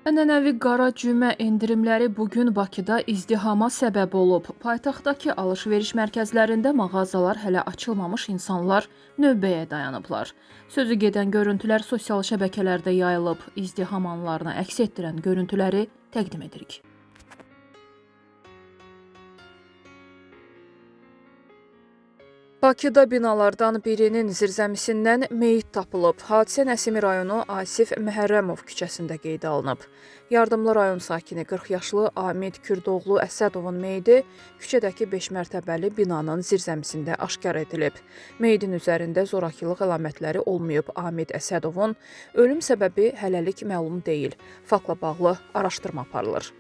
Ənənəvi qara cümə endirimləri bu gün Bakıda izdihama səbəb olub. Paytaxtdakı alış-veriş mərkəzlərində mağazalar hələ açılmamış, insanlar növbəyə dayanıblar. Sözü gedən görüntülər sosial şəbəkələrdə yayılıb. İzdiham anlarını əks etdirən görüntüləri təqdim edirik. Bakıda binalardan birinin zirzəmisindən meyit tapılıb. Hadisə Nəsimi rayonu Asif Məhərrəmov küçəsində qeydə alınıb. Yardımlı rayon sakini 40 yaşlı Amid Kürdoğlu Əsədovun meyidi küçədəki 5 mərtəbəli binanın zirzəmisində aşkar edilib. Meyidin üzərində zorakılıq əlamətləri olmayıb. Amid Əsədovun ölüm səbəbi hələlik məlum deyil. Faktla bağlı araşdırma aparılır.